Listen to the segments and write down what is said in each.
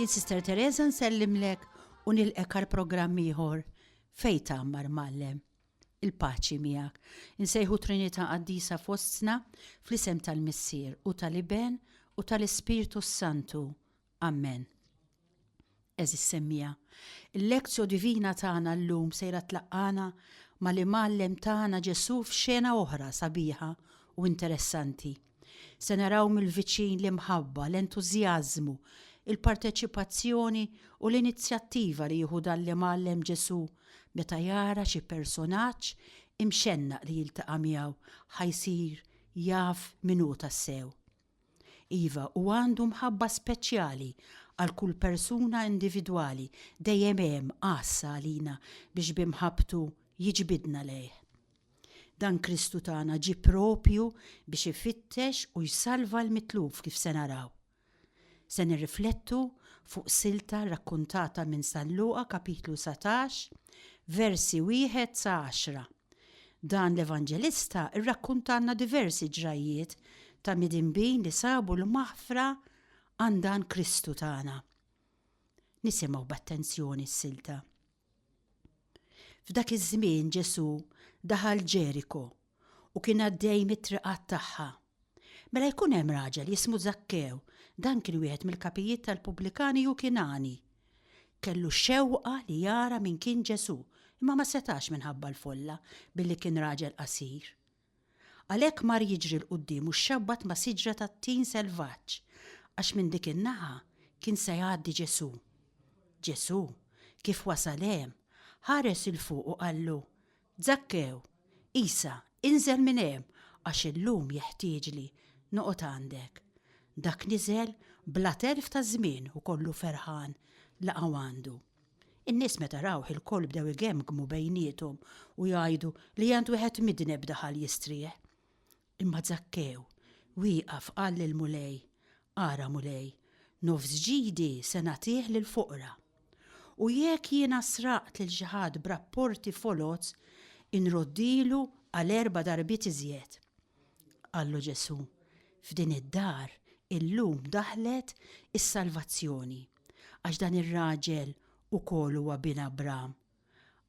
Jien Sister Teresa nsellimlek u nilqek għal programm ieħor fejn tgħammar mgħallem. Il-paċi miegħek. Insejħu Trinità Qaddisa fostna fl-isem tal-Missier u tal-Iben u tal-Ispirtu s-Santu. Ammen. Għeżież semmiegħa, il-Lectio Divina tagħna llum sejra tlaqqagħna mal-Imgħallem tagħna Ġesù f'xena oħra sabiħa u interessanti. Se naraw mill-viċin l-imħabba, l-entużjażmu, il-parteċipazzjoni u l-inizjattiva li jieħu dan l-Imgħallem Ġesù meta jara xi personaġġ imxennaq li jiltaqa' miegħu ħa jsir jaf min hu tassew. Iva, hu għandu mħabba speċjali għal kull persuna individwali, dejjem hemm għassa għalina biex bi mħabbtu jiġbidna lejh. Dan Kristu tagħna ġie proprju biex ifittex u jsalva l-mitluf kif se naraw. Se nirriflettu fuq silta rrakkuntata minn San Luqa kapitlu 19, versi wieħed sa għaxra. Dan l-evanġelista rrakkuntalna diversi ġrajjiet ta' midinbin li sabu l-maħfra għand dan Kristu tagħna. Nisimgħu b'attenzjoni s-silta. F'dak iż-żmien Ġesù daħal Ġeriko u kien għaddej mit-triqat tagħha. Mela jkun hemm raġel jismu Żakkew, dan kien wieħed mill-kapijiet tal-pubblikani u kien għani. Kellu xewqa li jara min kien Ġesù, imma ma setax minħabba l-folla, billi kien raġel qasir. Għalhekk mar jiġri 'l quddiem u xxabbat ma' siġra tat-tin selvaġġ, għax minn dik in-naħa kien se jgħaddi Ġesù. Ġesù, kif wasal hemm, ħares 'il fuq u qallu, Żakkew, isa, inżel minn hemm, għax illum jeħtieġli noqgħod għandek. Dak niżel bla telf ta' żmien u kollu ferħan laqgħu għandu. In-nies meta rawh ilkoll bdew igemgmu bejniethom u jgħidu li għand wieħed midneb daħal jistrieħ. Imma Żakkew, wieqaf qal lill-Mulej, Ara, Mulej, nofs ġidi se nagħtih lill-foqra. U jekk jiena sraqt lil xi ħadd b'rapporti foloz, inroddilu għal erba' darbiet iżjed. Qallu Ġesù, F'din id-dar illum daħlet is-salvazzjoni, għax dan ir-raġel ukoll huwa bin Abram,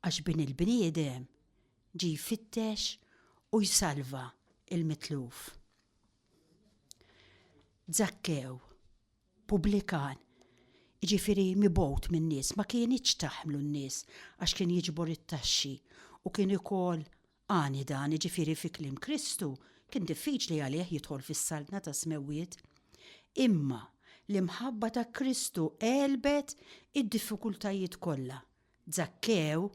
għax Bin il-bniedem ġie jfittex u jsalva l-mitluf. Żakkew, pubblikan, jiġifieri mibgħud min-nies, ma kinitx taħmlu n-nies għax kien jiġbor it-taxxi u kien ukoll għani dan, jiġifieri fi kliem Kristu, kien diffiċli għalih jidħol fis-Saltna tas-Smewwiet. Imma l-imħabba ta' Kristu għelbet id-diffikultajiet kollha. Żakkew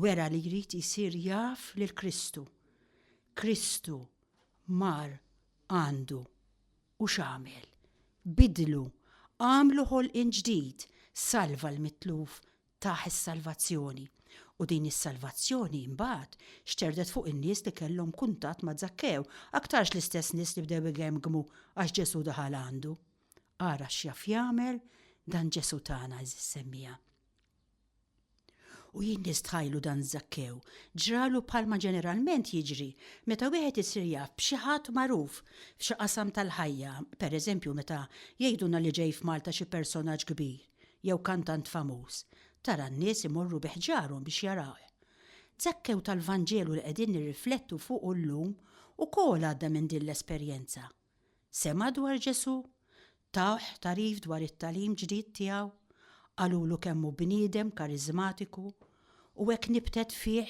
wera li jrid jsir jaf lil Kristu. Kristu mar għandu u x'għamel? Bidlu, għamlu ħolqien ġdid, salva l-mitluf, tah is-salvazzjoni. U din is-salvazzjoni, imbagħad, xterdet fuq in-nies li kellhom kuntatt ma' Żakkew, aktarx l-istess nies li bdew igemgmu għax Ġesù daħal għandu. Ara x'jaf jagħmel dan Ġesù tagħna, għeżież semmiegħa. U jien nistħajlu dan Żakkew, ġralu bħalma ġeneralment jiġri meta wieħed isir jaf b'xi ħadd magħruf f'xi qasam tal-ħajja, per eżempju meta jgħidulna li ġej f'Malta xi personaġġ kbir jew kantant famuż, tara n-nies imorru bi ħġarhom biex jarawh. Żakkew tal-Vanġelu li qegħdin nirriflettu fuqu llum ukoll għadda minn din l-esperjenza. Sema' dwar Ġesù? Tawh tagħrif dwar it-tagħlim ġdid tiegħu? Qalulu kemm hu bniedem kariżmatiku? U hekk nibtet fih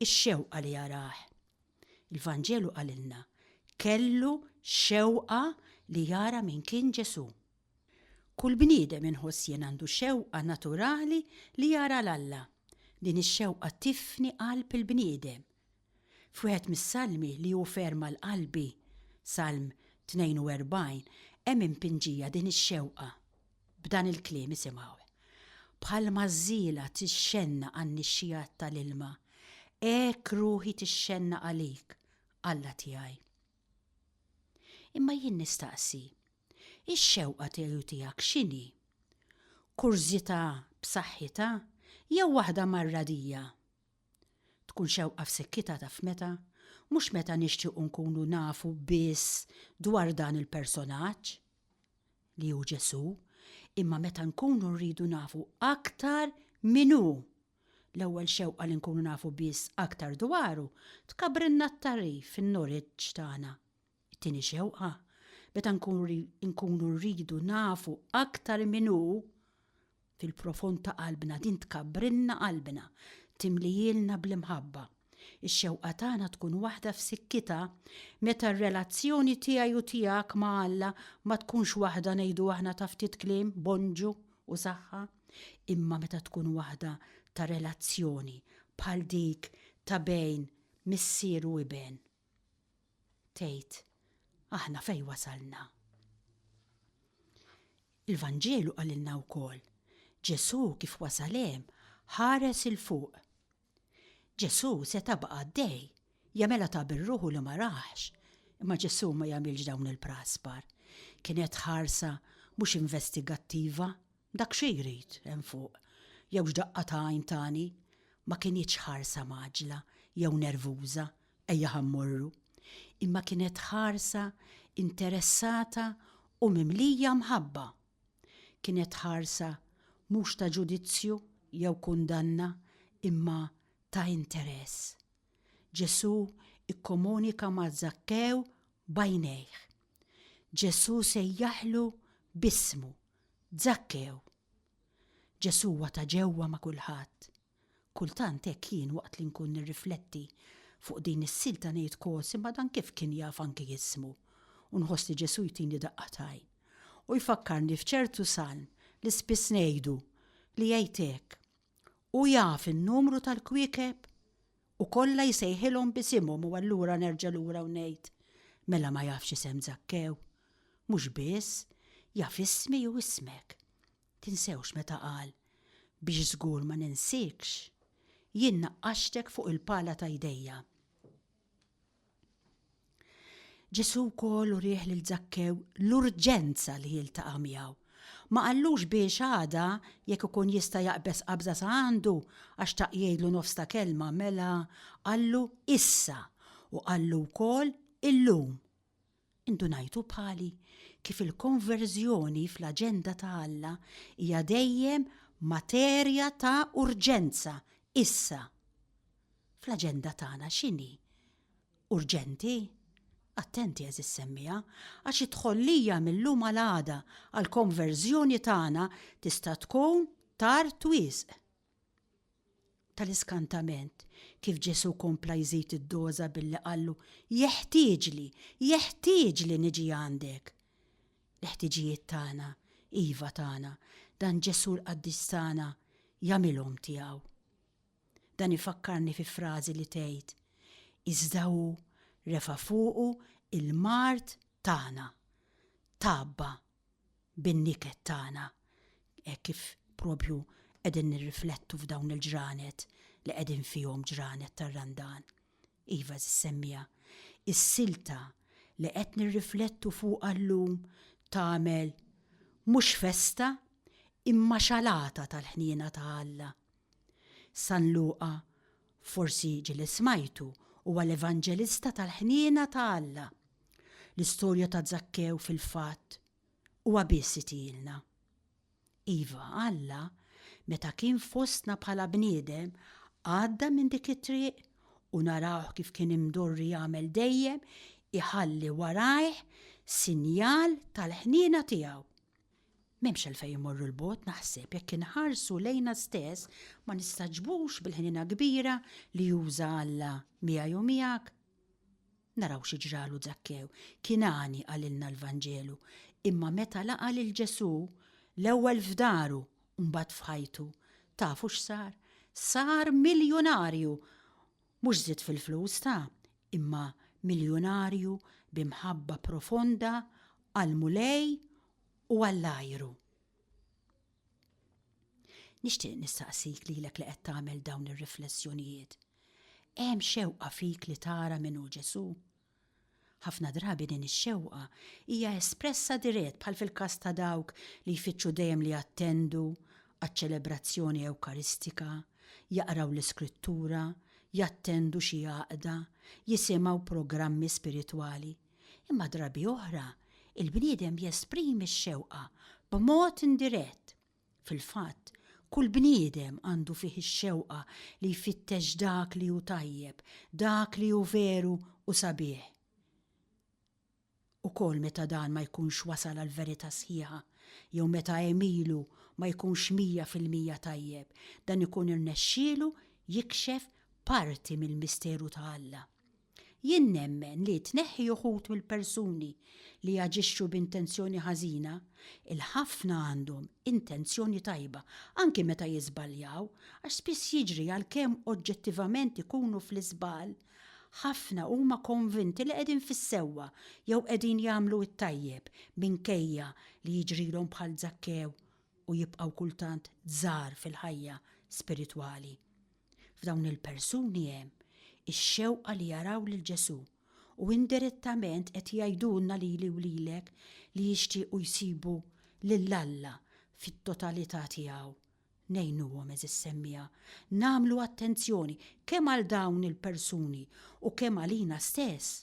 ix-xewqa li jarah. Il-Vanġelu qalilna, kellu xewqa li jara min kien Ġesù. Kull bniedem inħoss jien għandu xewqa naturali li jara 'l Alla. Din ix-xewqa tifni qalb il-bniedem. F'wieħed mis-salmi li hu ferm għal qalbi, Salm 42, hemm impinġija din ix-xewqa b'dan il-kliem, isimgħuh, Bħalma ż-żiela tixxennaq għan-nixxigħat tal-ilma, hekk ruħi tixxennaq għalik, Alla tiegħi. Imma jien nistaqsi, ix-xewqa tiegħi u tiegħek x'inhi? Kurżità b'saħħitha jew waħda marradija? Tkun xewqa f'sikkitha taf meta? Mhux meta nixtiequ nkunu nafu biss dwar dan il-personaġġ, li hu Ġesù, Imma meta nkunu rridu nafu aktar min hu, l-ewwel xewqa li nkunu nafu biss aktar dwaru tkabbrilna t-tagħrif, in-knowledge tagħna. It-tieni xewqa, meta nkunu rridu nafu aktar min hu, Fil-profond ta' qalbna din tkabbrilna qalbna, timlihielna bl-imħabba. Ix-xewqa tagħna tkun waħda f'sikkitha meta r-relazzjoni tiegħi u tiegħek ma' Alla ma tkunx waħda ngħidu aħna ta' ftit kliem, bonġu u saħħa, imma meta tkun waħda ta' relazzjoni bħal dik ta' bejn missier u iben. Tgħid, aħna fejn wasalna? Il-Vanġelu qalilna wkoll, Ġesù kif wasal hemm ħares 'il fuq. Ġesù seta' baqa' għaddej, jagħmilha ta' bir-ruħu li ma rahx, imma Ġesù ma jagħmilx dawn il-praspar. Kienet ħarsa mhux investigattiva, dak xi jrid hemm fuq, jew x'daqqa ta' għajn tani, ma kinitx ħarsa mgħaġġla jew nervuża, ejja ħa mmorru. Imma kienet ħarsa interessata u mimlija mħabba. Kienet ħarsa mhux ta' ġudizzju jew kundanna imma ta' interess. Ġesù kkomunika ma' Żakkew b'għajnejh. Ġesù sejjaħlu b'ismu, Żakkew. Ġesù huwa ta' ġewwa ma' kulħadd. Kultant hekk jien waqt li nkun nirrifletti fuq din is-silta ngħid kos imma dan kif kien jaf anki ismu? U nħoss li Ġesù jtini daqqa t'għajn. U jfakkarni f'ċertu salm li spiss ngħidu li jgħid hekk, Hu jaf in-numru tal-kwiekeb u kollha jsejħilhom b'isimhom u allura nerġa' lura u ngħid, mela ma jafx isem Żakkew? Mhux biss, jaf ismi u ismek. Tinsewx meta qal, Biex żgur ma ninsiekx, jien naqqaxtek fuq il-pala ta' jdejja. Ġesù wkoll urieh lil Żakkew l-urġenza li jiltaqa' miegħu. Ma qallux biex għada jekk ikun jista' jaqbeż qabża sa għandu għax xtaq jgħidlu nofs ta' kelma mela qallu issa u qallu wkoll illum. Indunajtu bħali kif il-konverżjoni fl-aġenda ta' Alla hija dejjem materja ta' urġenza, issa. Fl-aġenda tagħna x'inhi? Urġenti? Attenti għeżież semmiegħa, għax it-tħollija mil-lum għal għada għall-konverżjoni tagħna tista' tkun tard wisq. Tal-iskantament kif Ġesù kompla jżid id-doża billi qallu, Jeħtieġli, jeħtieġli niġi għandek. L-ħtiġijiet tagħna, iva tagħna, dan Ġesù l-qaddis tagħna jagħmilhom tiegħu. Dan ifakkarni fi frażi li tgħid, Iżda hu refa' fuqu l-mard tagħna. Tgħabba bin-niket tagħna, hekk kif propju qegħdin nirriflettu f'dawn il-ġranet li qegħdin fihom ġranet tar-Randan. Iva għeżież semmiegħa, is-silta li qed nirriflettu fuqha llum tagħmel mhux festa imma xalata tal-ħniena ta' Alla. San Luqa, forsi ġieli smajtu, huwa l-evanġelista tal-ħniena ta' Alla. L-istorja ta' Żakkew fil-fatt huwa biss itielna. Iva, Alla, meta kien fostna bħala bniedem, għadda minn dik it-triq u narawh kif kien imdorri jagħmel dejjem, iħalli warajh sinjal tal-ħniena tiegħu. M'hemmx għalfejn immorru 'l bogħod naħseb jekk inħarsu lejna stess ma nistagħġbux bil-ħniena kbira li juża Alla miegħi u miegħek. Naraw xi ġralu Żakkew. Kien għani, qalilna l-Vanġelu, imma meta laqa' lil Ġesù, l-ewwel f'daru u mbagħad f'ħajtu, tafu x'sar? Sar miljunarju! Mhux żied fil-flus ta, imma miljunarju bi mħabba profonda għall-Mulej u għall-għajru. Nixtieq nistaqsik lilek li qed tagħmel dawn ir-riflessjonijiet. Hemm xewqa fik li tara min hu Ġesù? Ħafna drabi din ix-xewqa hija espressa dirett bħal fil-każ ta' dawk li jfittxu dejjem li jattendu għaċ-ċelebrazzjoni Ewkaristika, jaqraw l-Iskrittura, jattendu xi għaqda, jisimgħu programmi spiritwali. Imma drabi oħra, il-bniedem jesprimi x-xewqa. b'mod indirett. Fil-fatt, kull bniedem għandu fih ix-xewqa li jfittex dak li hu tajjeb, dak li hu veru u sabiħ. Ukoll meta dan ma jkunx wasal għall-verità sħiħa, jew meta għemilu ma jkunx 100% tajjeb, dan ikun irnexxielu jikxef parti mill-misteru ta' Alla. Jien nemmen li tneħħi uħud mill-persuni li jaġixxu b'intenzjoni ħażina, il-ħafna għandhom intenzjoni tajba, anki meta jiżbaljaw, għax spiss jiġri għalkemm oġġettivament ikunu fl-iżball, ħafna huma konvinti li qegħdin fis-sewwa jew qegħdin jagħmlu t-tajjeb minkejja li jiġrilhom bħal Żakkew u jibqgħu kultant żgħar fil-ħajja spiritwali. F'dawn il-persuni hemm ix-xewqa li jaraw lil Ġesù u indirettament qed jgħidulna lili u lilek li jixtiequ jsibu lil Alla fit-totalità tiegħu. Ngħinuhom għeżież semmiegħa, nagħmlu attenzjoni kemm għal dawn il-persuni u kemm għalina stess.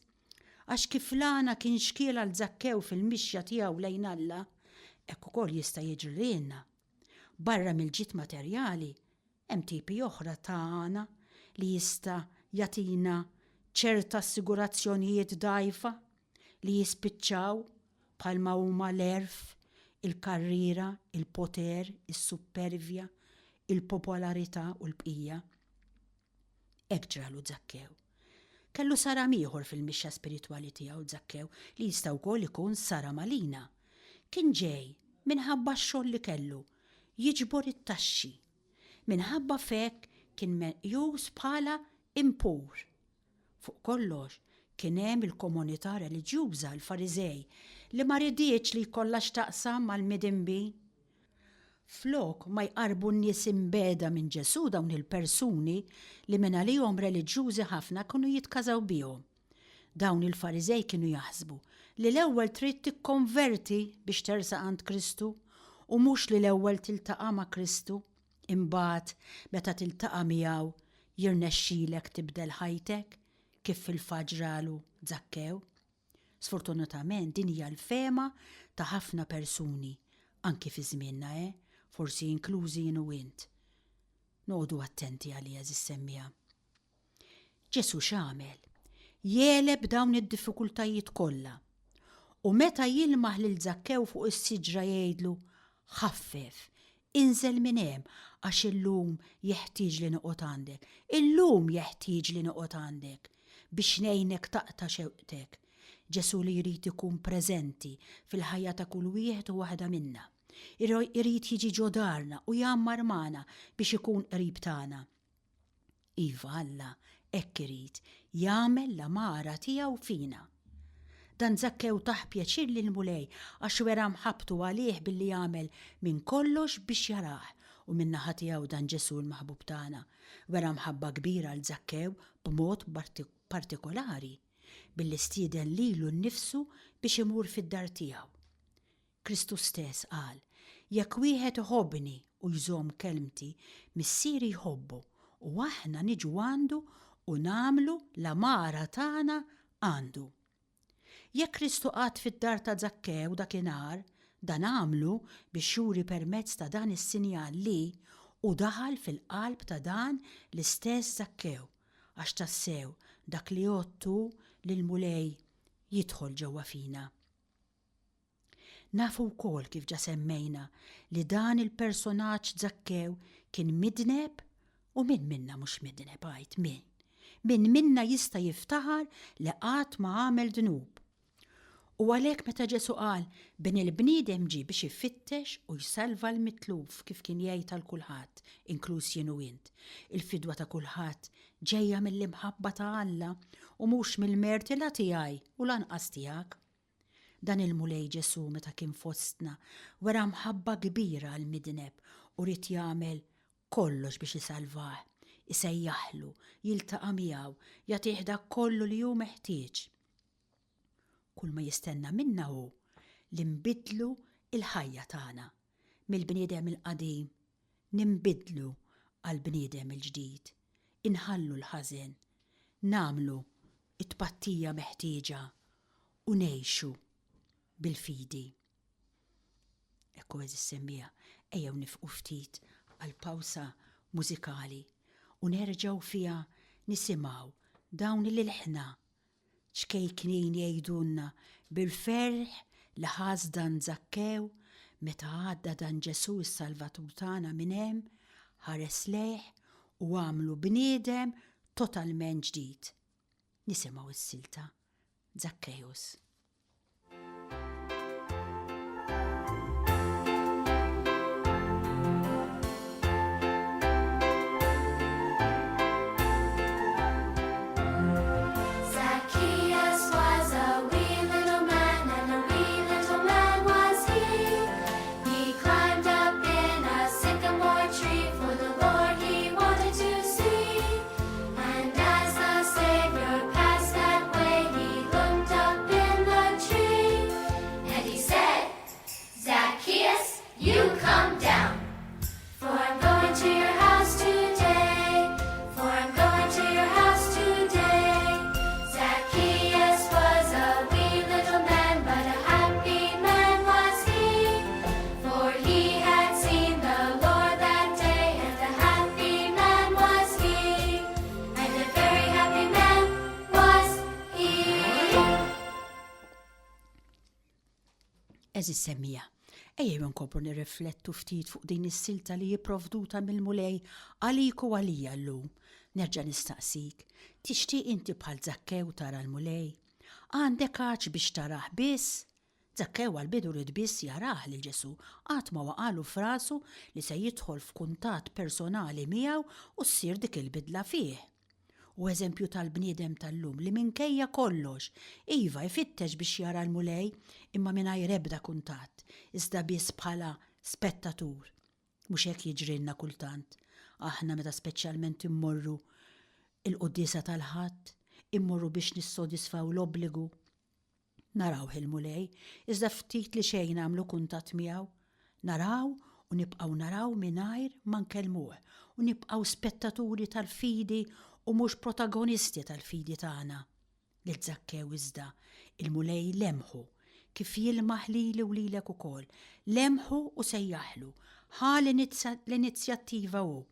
Għax kif l-għana kien xkiel għal Żakkew fil-mixja tiegħu lejn Alla, hekk ukoll jista' jiġri lilna. Barra mill-ġid materjali, Hemm tipi oħra ta' għana li jista' jagħtina ċerta assigurazzjonijiet dgħajfa li jispiċċaw bħalma huma l-għerf, il-karriera, il-poter, is-suppervja, il-popolarità u l-bqija. Hekk ġralu Żakkew. Kellu saram ieħor fil-mixja spiritwali tiegħu Żakkew li jista' wkoll ikun saram għalina. Kien ġej minħabba x-xogħol li kellu jiġbor it-taxxi. Minħabba f'hekk kien meqjus bħala impur. Fuq kollox, kien hemm il-komunità reliġjuża, l-Fariżej, li ma riditx li jkollha x'taqsam mal-midinbin. Flok ma jqarrbu n-nies imbiegħda minn Ġesù dawn il-persuni li mingħalihom reliġjużi ħafna kienu jitkażaw bihom. Dawn il-Fariżej kienu jaħsbu li l-ewwel trid tikkonverti biex tersaq għand Kristu u mhux li l-ewwel tiltaqa' ma' Kristu, imbagħad meta tiltaqa' miegħu jirnexxilek tibdel ħajtek, kif fil-fatt ġralu Żakkew. Sfortunatament din hija l-fehma ta' ħafna persuni, anki fi żmienna, eh, forsi inklużi jien u int. Noqogħdu attenti għaliha għeżież semmiegħa. Ġesù x'għamel? Jegħleb dawn id-diffikultajiet kollha. U meta jilmaħ lil Żakkew fuq is-siġra jgħidlu, Ħaffef, inżel minn hemm għax illum jeħtieġli noqgħod għandek. Illum jeħtieġli noqgħod għandek biex ngħinek taqta' xewqtek. Ġesù li jrid ikun preżenti fil-ħajja ta' kull wieħed u waħda minna. Irid jiġi ġo darna u jgħammar magħna biex ikun qrib tagħna. Iva, Alla hekk irid, jagħmel l-għamara tiegħu fina. Dan Żakkew tah pjaċir lill-Mulej għax wera mħabbtu għalih billi għamel minn kollox biex jarah u min-naħa tiegħu dan Ġesù l-maħbub tagħna wera mħabba kbira għal Żakkew b'mod partikolari billi stieden lilu nnifsu biex imur fid-dar tiegħu. Kristu stess qal, Jekk wieħed iħobbni u jżomm kelmti, Missieri jħobbu, u aħna niġu għandu u nagħmlu l-għamara tagħna għandu. Jekk Kristu qagħad fid-dar ta' Żakkew dakinhar, dan għamlu biex juri permezz ta' dan is-sinjal li hu daħal fil-qalb ta' dan l-istess Żakkew, għax tassew dak li jgħodd hu li l-Mulej jidħol ġewwa fina. Nafu wkoll, kif ġa semmejna, li dan il-personaġġ Żakkew kien midneb u min minna mhux midneb, għid, min? Min minna jista' jiftaħar li qatt ma għamel dnub? U għalhekk meta Ġesù qal, Bin il-bniedem ġie biex ifittex u jsalva l-mitluf kif kien jgħid għal kulħadd, inkluż jien u int, il-fidwa ta' kulħadd ġejja mill-imħabba ta' Alla u mhux mill-merti la tiegħi u lanqas tiegħek. Dan il-Mulej Ġesù meta kien fostna wera mħabba kbira għall-midneb u ried jagħmel kollox biex isalvah, isejjaħlu, jiltaqa' miegħu, jagħtih dak kollu li hu meħtieġ. Kull ma jistenna minna hu li nbiddlu l-ħajja tagħna mill-bniedem il-qadim ninbidlu għall-bniedem il-ġdid, inħallu l-ħażen, nagħmlu t-tpattija meħtieġa u ngħixu bil-fidi. Ekku għeżież semmiegħa, ejjew nifqu ftit għal pawsa mużikali u nerġgħu fiha nisimgħu dawn l-ilħna ċkejknin jgħidulna bil-ferħ li ħass dan Żakkew meta għadda dan Ġesù s-Salvatur tagħna minn hemm, ħares lejh u għamlu bniedem totalment ġdid. Nisimgħu s-silta. Zacchaeus. Zacchaeus was a wee little man, and a wee little man was he. He climbed up in a sycamore tree, for the Lord he wanted to see. And as the Savior passed that way, he looked up in the tree, and he said, Zacchaeus, you come down, for I'm going to your house today, for I'm going to your house today. Zacchaeus was a wee little man, but a happy man was he, for he had seen the Lord that day, and a happy man was he, and a very happy man was he. Għeżież semmiegħa, ejjew inkomplu nirriflettu ftit fuq din is-silta li hi provduta mill-Mulej għalik u għalija llum. Nerġa' nistaqsik, tixtieq inti bħal Żakkew tara l-Mulej? Għandek għatx biex tarah biss? Żakkew għall-bidu ried biss jarah lil Ġesù, qatt ma waqagħlu f'rasu li se jidħol f'kuntatt personali miegħu u ssir dik il-bidla fih. Hu eżempju tal-bniedem tal-lum li minkejja kollox, iva, ifittex biex jara l-Mulej imma mingħajr ebda kuntatt, iżda biss bħala spettatur. Mhux hekk jiġrilna kultant, aħna meta speċjalment immorru l-quddiesa tal-Ħadd, immorru biex nissodisfaw l-obbligu. Narawh il-Mulej, iżda ftit li xejn nagħmlu kuntatt miegħu. Naraw u nibqgħu naraw mingħajr ma nkellmuh u nibqgħu spettaturi tal-fidi u mhux protagonisti tal-fidi tagħna. Lil Żakkew iżda, il-Mulej lemħu, kif jilmaħ lili u lilek ukoll. Lemħu u sejjaħlu. Ħa l-inizjattiva hu.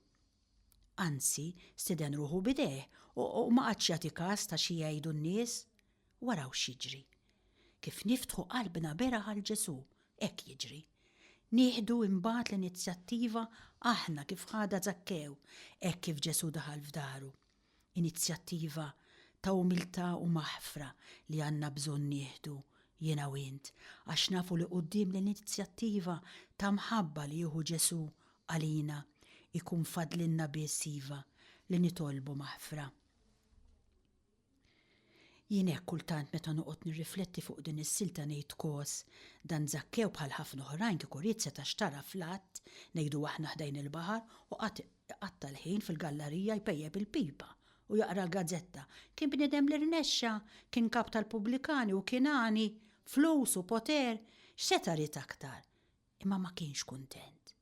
Anzi, stieden ruħu b'idejh u ma qagħadx jagħti kas ta' xi jgħidu n-nies. U araw x'jiġri. Kif niftħu qalbna beraħ għal Ġesù, hekk jiġri. Nieħdu imbagħad l-inizjattiva aħna kif ħadha Żakkew hekk kif Ġesù daħal f'daru. Inizjattiva ta' umiltà u maħfra li għandna bżonn nieħdu jiena u int, għax nafu li quddiem l-inizjattiva ta' mħabba li jieħu Ġesù għalina, ikun fadlilna biss, iva, li nitolbu maħfra. Jien hekk kultant meta noqgħod nirrifletti fuq din is-silta ngħid kos, dan Żakkew bħal ħafna oħrajn kieku ried seta' xtara flatt, ngħidu aħna ħdejn il-baħar, u qagħad iqatta' l-ħin fil-gallarija jpejjep il-pipa u jaqra l-gazzetta. Kien bniedem li rnexxa, kien kap tal-pubblikani u kien għani, flus u poter, x'seta' ried aktar? Imma ma kienx kuntent.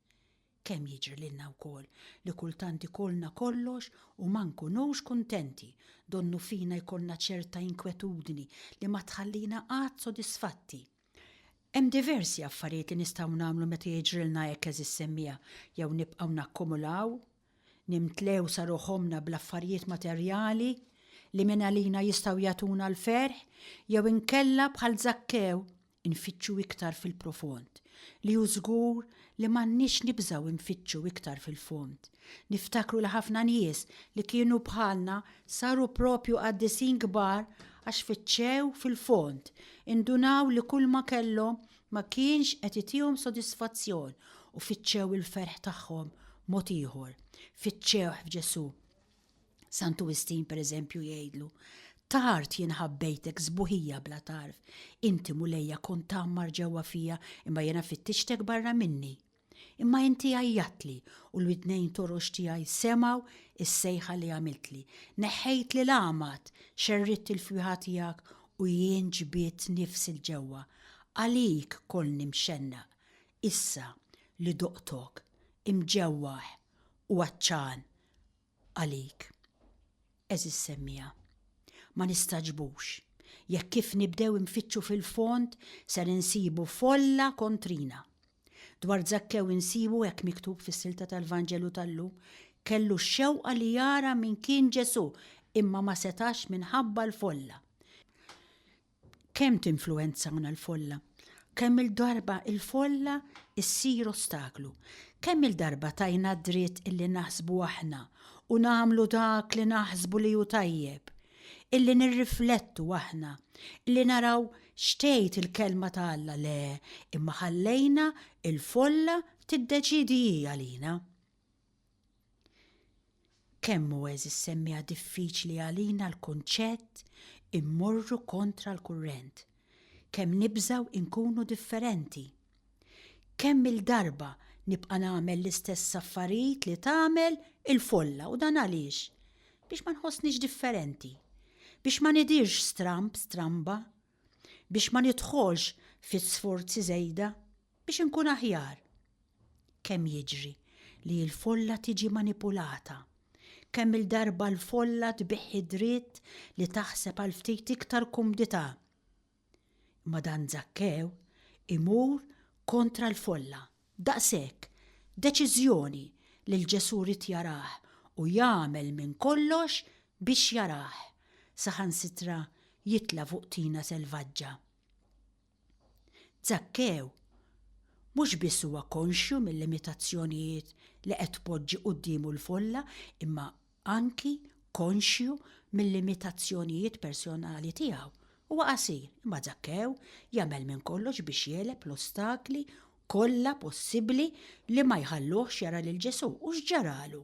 Kemm jiġri lilna wkoll li kultant ikollna kollox u ma nkunux kuntenti, donnu fina jkollna ċerta inkwetudni li ma tħallina qatt sodisfatti. Hemm diversi affarijiet li nistgħu nagħmlu meta jiġrilna hekk għeżież semmiegħa, jew nibqgħu nakkumulaw, nimtlew sa ruħomna bl-affarijiet materjali li mingħalina jistgħu jagħtuna l-ferħ, jew inkella bħal Żakkew Infittxu iktar fil-profond, li hu żgur li m'għandniex nibżgħu nfittxu iktar fil-fond. Niftakru li ħafna nies li kienu bħalna saru propju qaddisin kbar għax fittxew fil-fond, indunaw li kulma kellhom ma kienx qed itihom sodisfazzjon u fittxew il-ferħ tagħhom mod ieħor. Fittxewh f'Ġesù. Santu Wistin, per eżempju, jgħidlu, Tard jien ħabbejtek sbuħija bla tarf, inti Mulejja kont tgħammar ġewwa fija imma jiena fittixtek barra minni. Imma inti għajjattli u l-widnejn torox tiegħi semgħu s-sejħa li għamiltli. Neħħejtli l-għamad, xerridt il-fwieħa tiegħek u jien ġbidt nifs 'il ġewwa. Għalik kollni mxennaq, issa li doqtok, imġewwaħ u għatxan għalik. Għeżież semmiegħa, ma nistagħġbux jekk kif nibdew infittxu fil-fond ser insibu folla kontrina. Dwar Żakkew insibu hekk miktub fis-silta tal-Vanġelu tal-lum, Kellu x-xewqa li jara min kien Ġesù, imma ma setax minħabba l-folla. Kemm tinfluwenzana l-folla? Kemm-il darba l-folla ssir ostaklu? Kemm-il darba tajna d-dritt illi naħsbu aħna u nagħmlu dak li naħsbu li hu tajjeb, illi nirriflettu aħna, illi naraw x'tgħid il-Kelma ta' Alla, le, imma ħallejna l-folla tiddeċiedi hi għalina. Kemm hu għeżież semmiegħa diffiċli għalina l-kunċett immorru kontra l-kurrent. Kemm nibżgħu inkunu differenti. Kemm-il darba nibqa' nagħmel l-istess affarijiet li tagħmel il-folla u dan għaliex? Biex ma nħossnix differenti. Biex ma nidhirx stramb, stramba. Biex ma nidħolx fi sforzi żejda. Biex inkun aħjar. Kemm jiġri li l-folla tiġi manipulata. Kemm-il darba l-folla tbigħ id-dritt li taħseb għal ftit iktar kumdità. Imma dan Żakkew imur kontra l-folla. Daqshekk, deċiżjoni li l-Ġesù ried jarah u jagħmel minn kollox biex jarah, saħansitra jitla' fuq tina selvaġġa. Żakkew mhux biss huwa konxju mil-limitazzjonijiet li qed tpoġġi quddiemu l-folla imma anki konxju mil-limitazzjonijiet personali tiegħu. Huwa qasir, imma Żakkew jagħmel minn kollox biex jegħleb l-ostakli kollha possibbli li ma jħalluhx jara lil Ġesù. U x'ġaralu?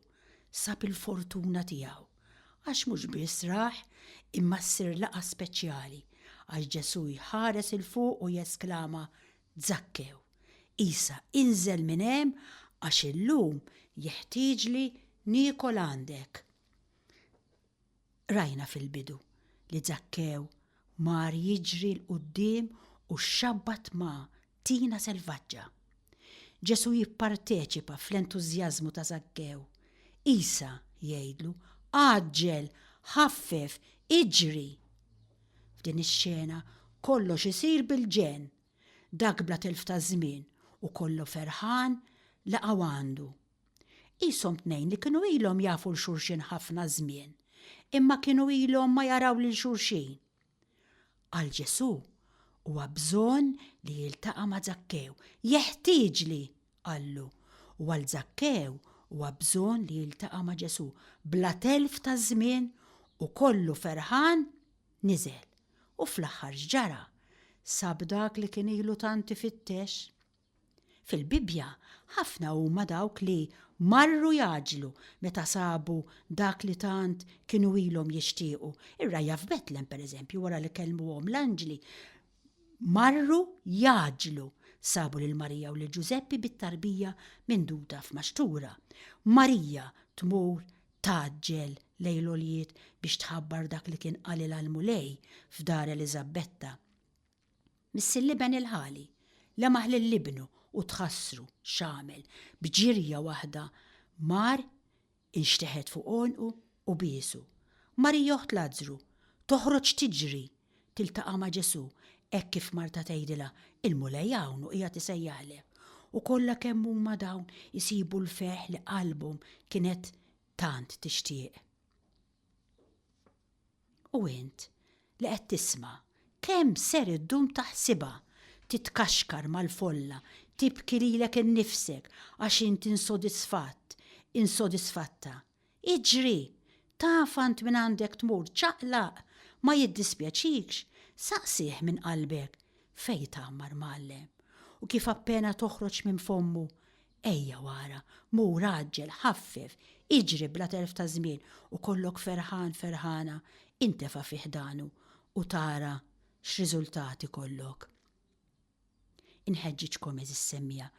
Sab il-fortuna tiegħu. Għax mhux biss rah, imma ssir laqgħa speċjali, għax Ġesù jħares 'il fuq u jesklama, Żakkew, isa inżel minn hemm għax illum jeħtieġli niekol għandek. Rajna fil-bidu li Żakkew mar jiġri 'l quddiem u xxabbat ma' tina selvaġġa. Ġesù jipparteċipa fl-entużjażmu ta' Żakkew. Isa, jgħidlu, għaġġel, ħaffef, iġri! F'din ix-xena kollox isir bil-ġenn. Dak bla telf ta' żmien u kollu ferħan laqgħu għandu. Qishom tnejn li kienu ilhom jafu 'l xulxin ħafna żmien, imma kienu ilhom ma jaraw lil xulxin. Għal Ġesù huwa bżonn li jiltaqa' ma' Żakkew. Jeħtieġli! qallu. U għal Żakkew huwa bżonn li jiltaqa' ma' Ġesù bla telf ta' żmien u kollu ferħan niżel. U fl-aħħar x'ġara? Sab dak li kien ilu tant ifittex. Fil-Bibbja, ħafna huma dawk li marru jgħaġġlu meta sabu dak li tant kienu ilhom jixtiequ. Ir-rgħajja f'Betlem, pereżempju, wara li kellmuhom l-anġli, marru jgħaġġlu. Sabu lil Marija u lil Ġużeppi bit-tarbija minduda f'maxtura. Marija tmur tgħaġġel lejn l-għoljiet biex tħabbar dak li kien qalilha l-Mulej f'dar Eliżabbetta. Miss l-iben il-ħali, lemaħ lil ibnu u tħassru x'għamel, b'ġirja waħda mar inxteħet fuq għonqu u biesu. Marija oħt Lazzru, toħroġ tiġri tiltaqa' ma' Ġesù hekk kif Marta tgħidilha, Il-Mulej hawn u qiegħed isejjaħlek. U kollha kemm huma dawn isibu l-ferħ li qalbhom kienet tant tixtieq. U int, li qed tisma', kemm ser iddum taħsibha, titkaxkar mal-folla, tibki lilek innifsek għax int insodisfatt, insodisfatta? Iġri! Taf għand min għandek tmur, ċaqlaq! Ma jiddispjaċikx? Saqsih minn qalbek, Fejn tgħammar Mgħallem? U kif appena toħroġ minn fommu, Ejja u ara, mur għaġġel, ħaffef, iġri bla telf ta' żmien u kollok ferħan ferħana, intefa' fi ħdanu u tara x'riżultat ikollok. Inħeġġiġkom għeżież semmiegħa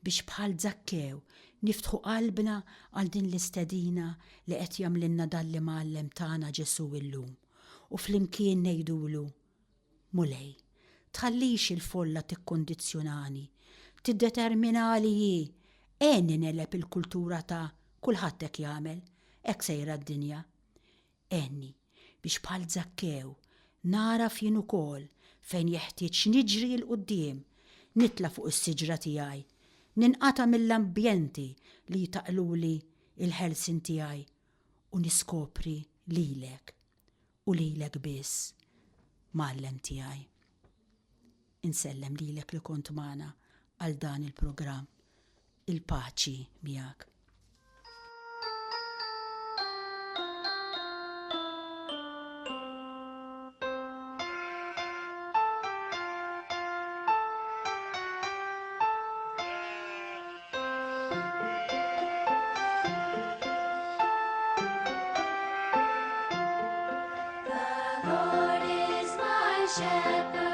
biex bħal Żakkew niftħu qalbna għal din l-istedina li qed jagħmlilna dan l-Imgħallem tagħna Ġesù illum u flimkien ngħidulu, Mulej, tħallix il-folla tikkundizzjonani, tiddeterminali hi, għenni negħleb il-kultura ta' kulħadd hekk jagħmel, hekk sejra d-dinja. Għenni biex bħal Żakkew nagħraf jien ukoll fejn jeħtieġ niġri 'l quddiem, nitla' fuq is-siġra tiegħi. Ninqata' mill-ambjenti li jtaqqluli l-ħelsien tiegħi u niskopri lilek u lilek biss, Mgħallem tiegħi. Insellem lilek li kont magħna għal dan il-programm. Il-paċi miegħek. The Lord is my shepherd.